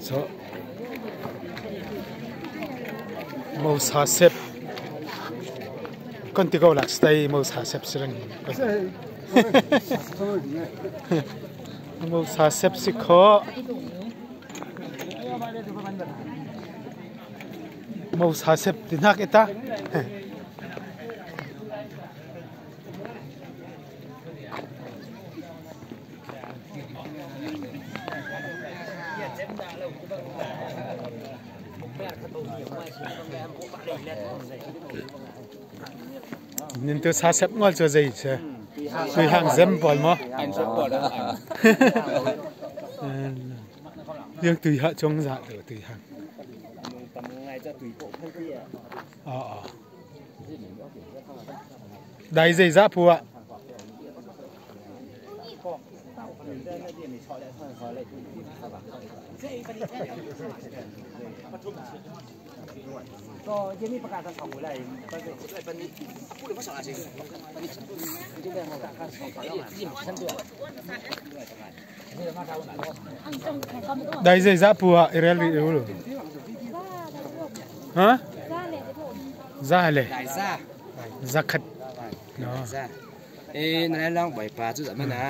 So Mosa sep kan ti ko lak stay Mosa sep silang Mosa sep si kho Mosa sep ti nak ita. Nin tu sa sep ngol cho zei che. Tui hang zem bol mo. Yang tui ha chung za tu tui hang. Ờ. Dai zei za pu ah. Dai zei za pu ah i rel rih u. Ha? Za le. Za khat. No. E na long bai pa chu za mana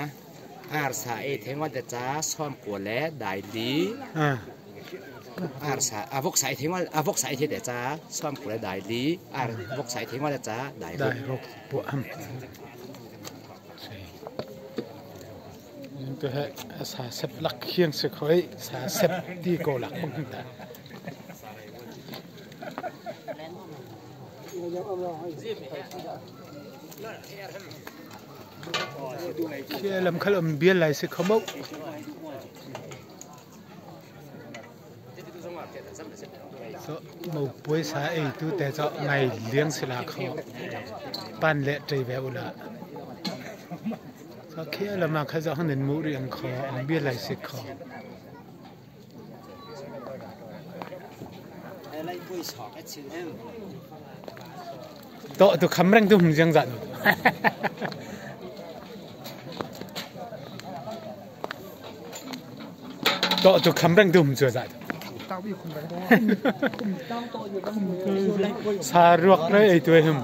ar sa e thengwa de cha som ko le dai li ar sa avok sa e thengwa avok sa e the de cha som ko le dai li ar vok sa e thengwa de cha dai dai rok pu am. Tu he sa sep lak khiang se khoi sa sep ti ko lak bang ta. Khi lam khal om bial lai se khomo. So mo puai sa ei tu te cho ngai liang se la kho pan le trei ve ula. So khi lam kha zo hang nen mu ri ang kho ang bial lai se kho. To tu kham reng tu hum jiang za nu. To tu kham reng tu hum chua za. Sa ruak re ei tu hum.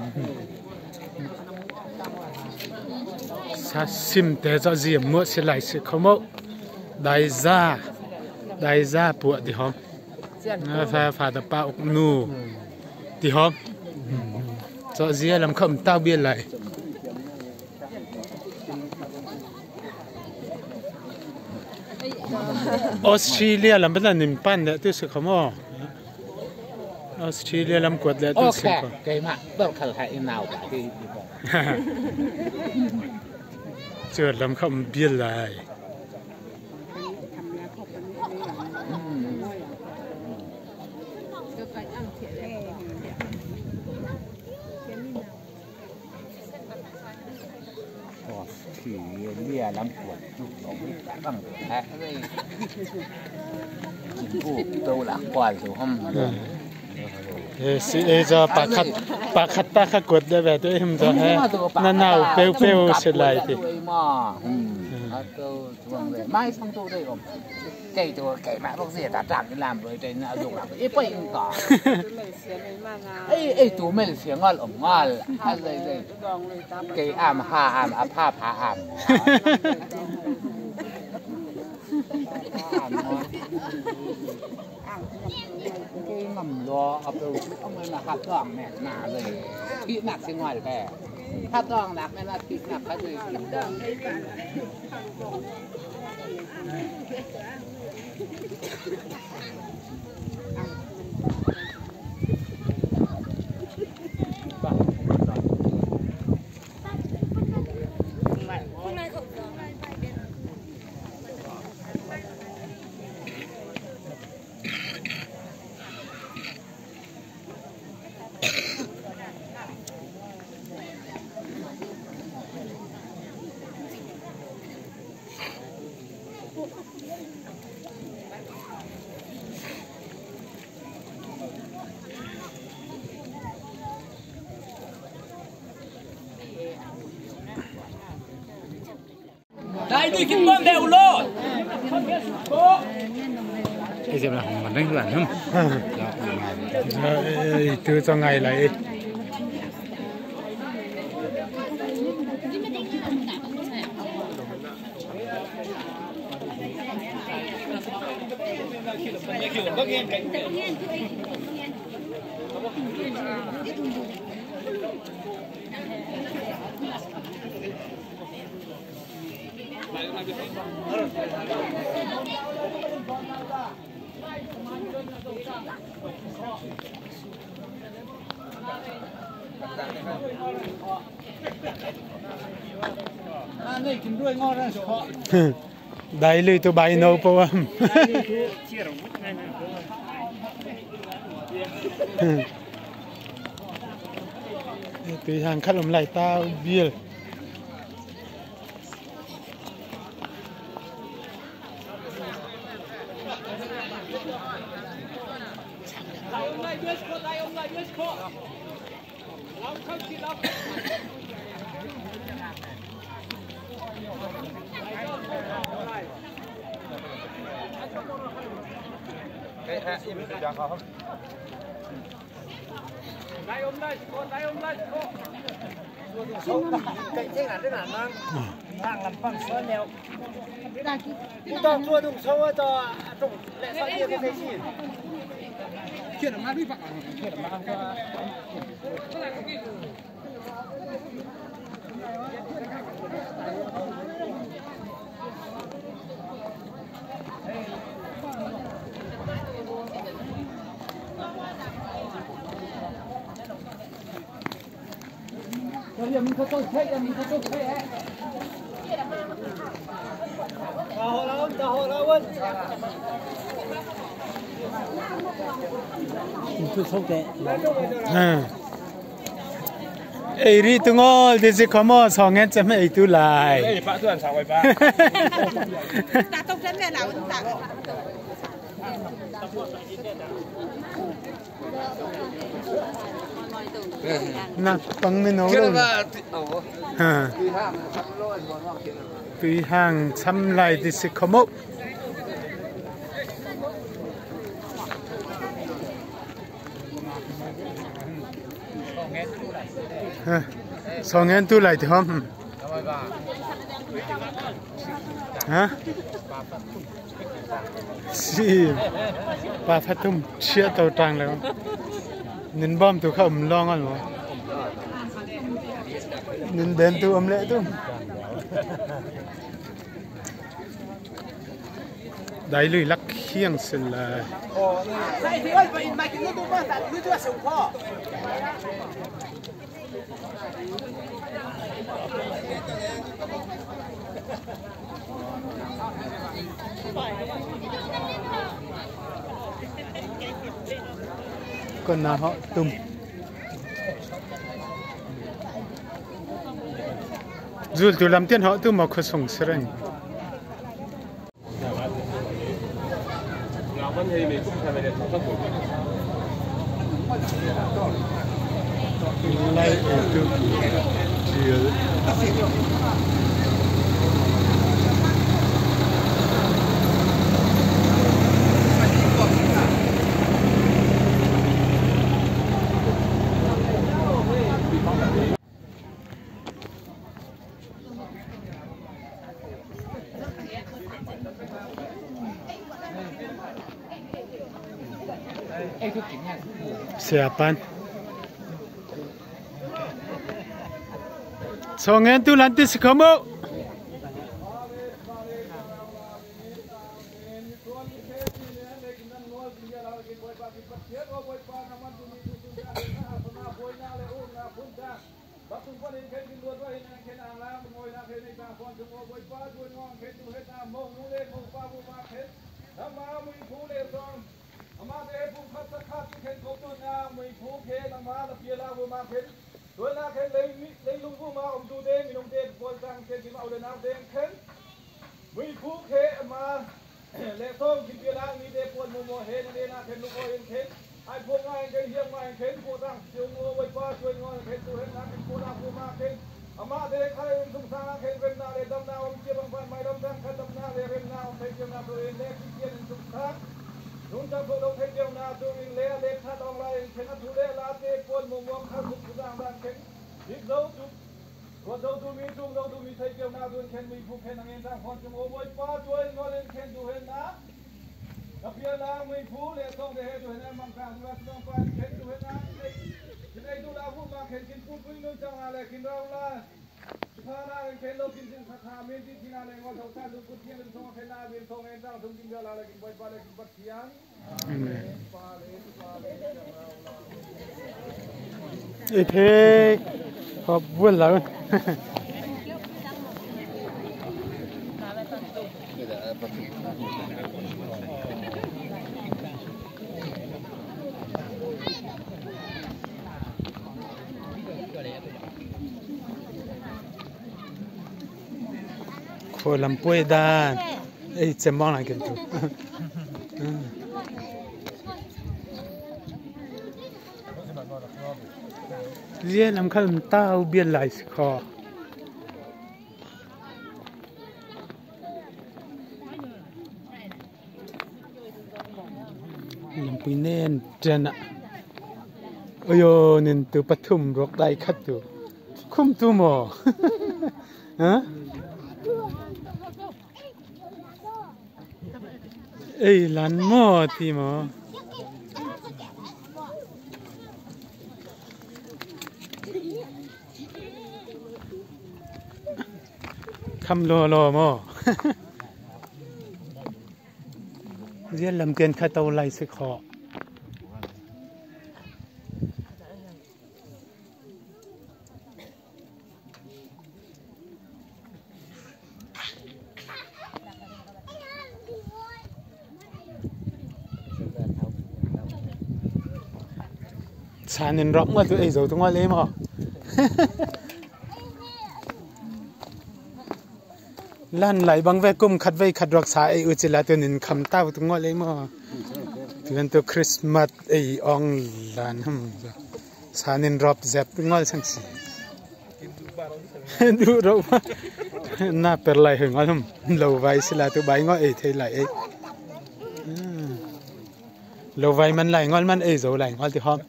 Sa sim te cho gì mua se lai se khomo. Dai za dai za pu ti hom. Fa fa da pa uk nu ti hom. Cho zia lam khom tao biên lại. Australia lam bên là nim pan le tu se khomo. Australia lam kuat le tu se kho. Cái mà đâu khal hai nào cả đi. Chưa lam khom biên lại. thì lắm của chủ nó bằng thế chính phủ đâu là quan rồi không si e cho bà khát bà khát ta khát quật để về tôi em cho he na nào bêu bêu sẽ lại thì mai xong tôi đây còn cây tôi cây mã bốc gì ta chạm làm rồi trên dùng làm ít bây cả ấy ấy tụi mình sẽ ngon ổng ngon hay gì gì cây am hà am áp ha phá am cái ngầm lo ập đầu ông ấy là hạt tòng nè nà rồi thịt nạc xin ngoài về hạt tòng nạc nên là thịt nạc cái gì Dai đi kim bom đều lo. Tu cho ngày lại Dai lui tu bai no po am. Tùy hàng khách làm lại tao bia. Ei ri tu ngol thì chỉ có một song nghe chấm ei tu lại. Na bằng mình nấu luôn. Tùy hàng chăm lại thì sẽ có một. Song nghe tu lại thì không? Hả? Xì, bà phát tung chia tàu tràng lại không? Nên bom tu không lo ngon mà. Nên bên tu âm lệ tu. Đại lưỡi lắc khiêng xin là. Còn nào họ tung dù từ làm tiền họ tung mà có sống sering lại từ chiều Siapan. Songen tu lanti sikamu. Ê thế có buồn lắm. Khô làm bùi đàn. Ê, chém mong lại kiến tu. Lia làm khăn tao biên lại khó. Làm bùi nên trên ạ. Ôi yo, nên từ bắt thum rọc đại khát tu. Không tu mò. Hả? Ê, lan mò thì mò. Khăm lo lo mò. Riêng làm tiền khai tàu lại sẽ khó. Chanin rok ma tu ei zo tu ngoi le mo. Lan lại bang ve kum khat ve khat rak sa ei u chila tu nin kham tau tu ngoi le mo. Tu an tu Christmas ei ong lan hum. Chanin rop zep tu ngoi sang si. Du ro na per lai hung hum. Lo vai sila tu bai ngoi ei thei lai ei. Lo vai man lai ngol man ei zo lai ngol ti hom.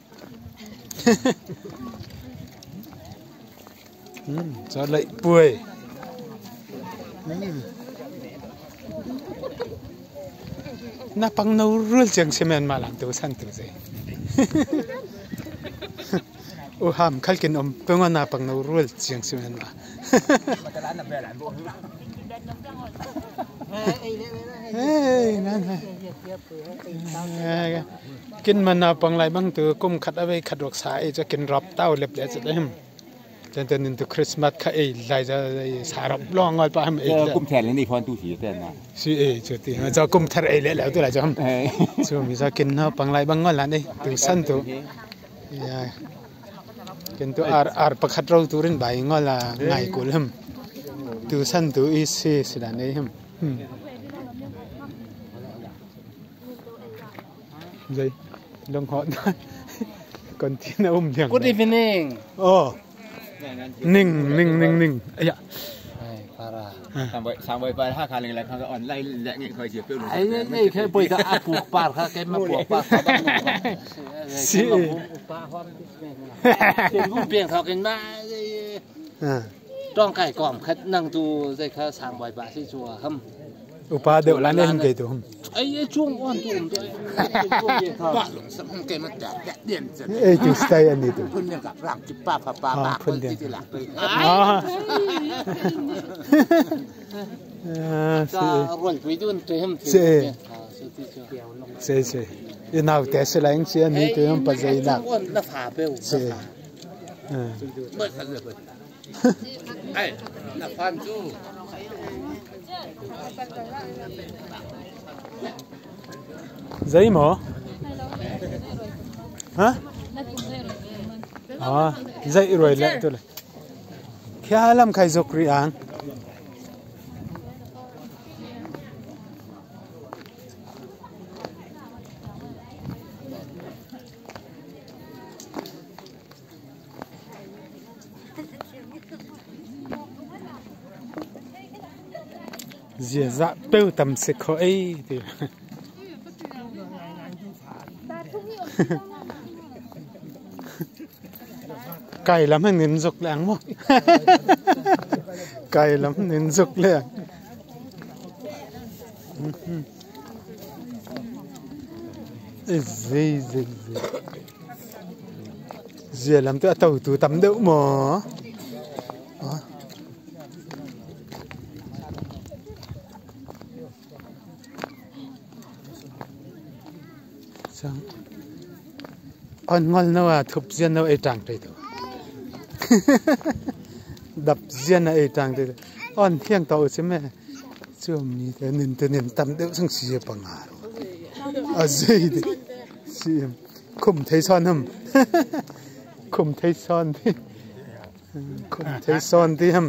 Cho lại bùi. Na pang nâu rul chẳng xem mà làm đồ sang từ gì. Ô hàm khal kinh om bưng na pang nâu rul chẳng xem mà. Ê, kinh mà na pang lại băng từ cung khát ở khát được sai cho kinh rập tao lẹp lẹ cho em. Cho nên từ Christmas khai lại cho xả rập lo ngồi ba em ấy. Cung thẹn lên đi khoan tu sĩ tên à. Sĩ ấy cho thì cho cung thẹn ấy lẹ lẹ tôi lại cho em. Cho mình cho kinh nó pang lại băng ngon là đi từ sân tu. Kinh tu ar ar pakhat rau turin bài ngon là ngày của em. Từ sân tu y sĩ sĩ đàn ấy em. Gì? Long họ còn thiên ôm chẳng. Good evening. Oh. Ninh ninh ninh ninh. Ấy ạ. Sang bơi ba ha khá lên lại khá online lại nghe khởi diệp. Ấy này cái bơi cái áp buộc ba khá cái mà buộc ba khá bằng Sĩ. Cái ngũ biển thọ cái mà trong cái cỏm khách năng tu dây khá sang bơi ba sĩ chùa hâm. Upa đều là nên cái tu hâm. 哎，中国中对，巴龙什么给么点点子？哎，就stay anh đi tu. 喷那个让就爸爸爸爸喷点子了。啊。是。是是，然后第四两次你对我不是那。是。嗯。哎，那饭煮。 Giấy mỏ? Hả? À, dậy rồi lại tôi lại. Khi làm khai dục riang. Dìa dạ bêu tầm sẽ khó ấy thì. Kai lam hin nin zuk leng mu. Kai lam nin zuk leng. Zei zei zei. Zia lam tu a to tu tam deuh maw? On ngol no a thup zian no ei tang te tu. Dap zian a ei tang te. On thiang to si me. Chu mi te nin te nin tam deuh sang si panga ro. A zei de. Si khum thei son hum. Khum thei son ti. Khum thei son ti hum.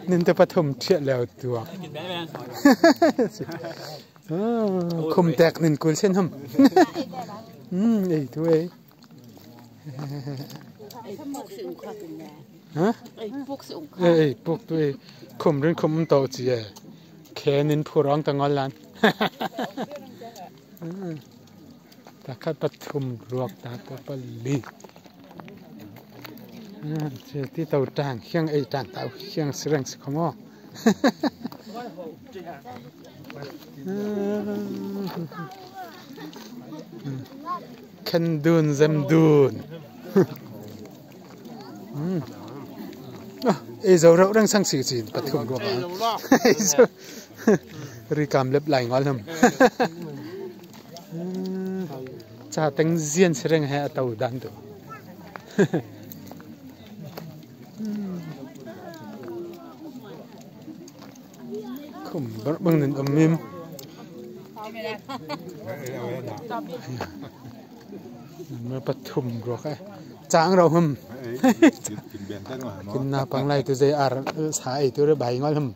Nin te pathum thiah leo tuak. Khum tek nin kul sen hum. Ei tu ei. Hả? Ei puk tu ei. Khum rin khum to chi e. Khe nin phurong ta ngol lan. Takhat pathum ruak ta ta pali. Ti tàu tràng khiang ei tràng tàu khiang sreng si khomo. Khen dun zem dun. Ei zo rau rang sang si chi pathum ruak. Ri kam lep lai ngol hum. Cha teng zian sreng he tàu dan tu. Khum bang nin om mim. Ma pathum ruak ai. Chang ro hum. Kin na pang lai tu zai ar sa ei tu re bai ngol hum.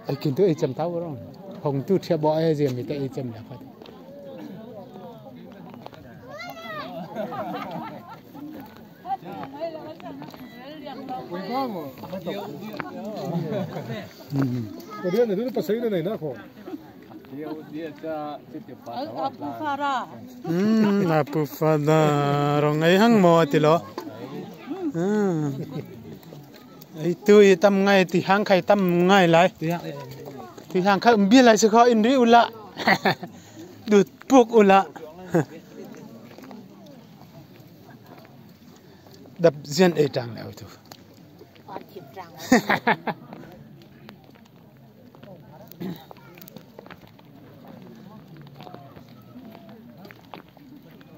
Ai kin tu ei cham tau ro. Hong tu thia bo ai gì mi ta ei cham la khat. Apu fada rong ei hang mo ti lo. Ei tu i tam ngai ti hang khai tam ngai lai. Ti hang khai um bi lai se kho in ri ula. Dut puk ula. Dap zian ei tang leo tu.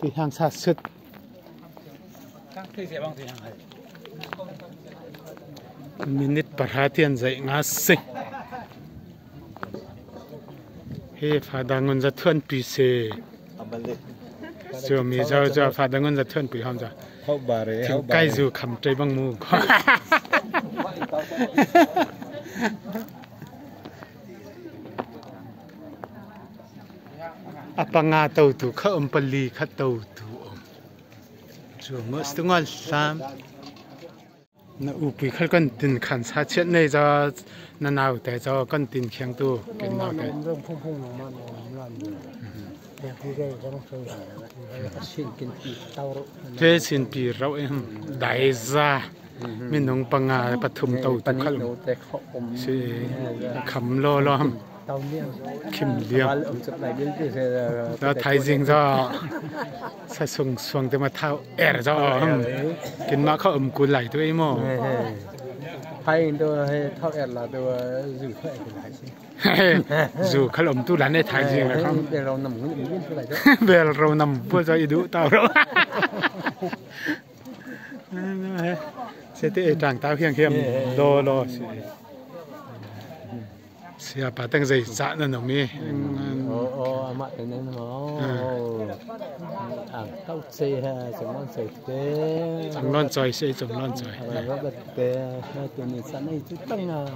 Thì hàng xa sứt. Minute parhatian dậy ngã sinh. He phá đa ngon ra thuận pi se. Giờ mi giờ giờ phá đa ngon ra thuận pi ham ra. Thì cái dù khẩm chơi bằng mù. Apanga tàu tu kha om pali kha tàu tu om. Chu mo stungal sam. Na u pui khal kan tin khan sa chet nei za na nau te cho kan tin khiang tu ken nau te. Thế xin pi rau em đại gia mình nông panga pathum tàu tu khal si kham lo lo ham kim liam đó thái riêng do sa sung xuang te ma thao er do kin ma kha cú lại tôi mo thái tôi thao er là tôi dù khỏe thì lại dù khá lắm tu là thái riêng là không bè rau nằm cũng biết lại bè rau nằm bữa giờ đủ tao rồi sẽ tự trang tao hiền hiền lo lo sẽ bà tăng dây dạ nó nồng mi ô mẹ cái này nó à tao chơi ha chẳng non chơi thế chẳng non chơi sẽ chẳng non chơi nó bật thế tụi mình sáng nay chút tăng à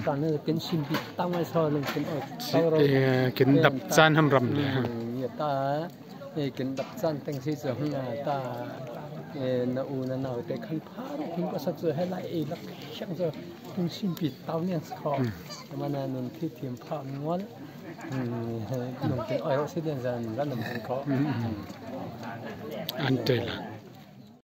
tăng nó kiến xin bị tăng hay sao lên kiến ở kiến đập chan hâm rầm người ta kiến đập chan tăng sĩ dưỡng là ta Na u na nau te khan pha thing pa sak he lai ei lak siang zo tung sim pi tau niang kho mana nun thi thiam pha ngol nung te oi si den zan ran nam kho an te la.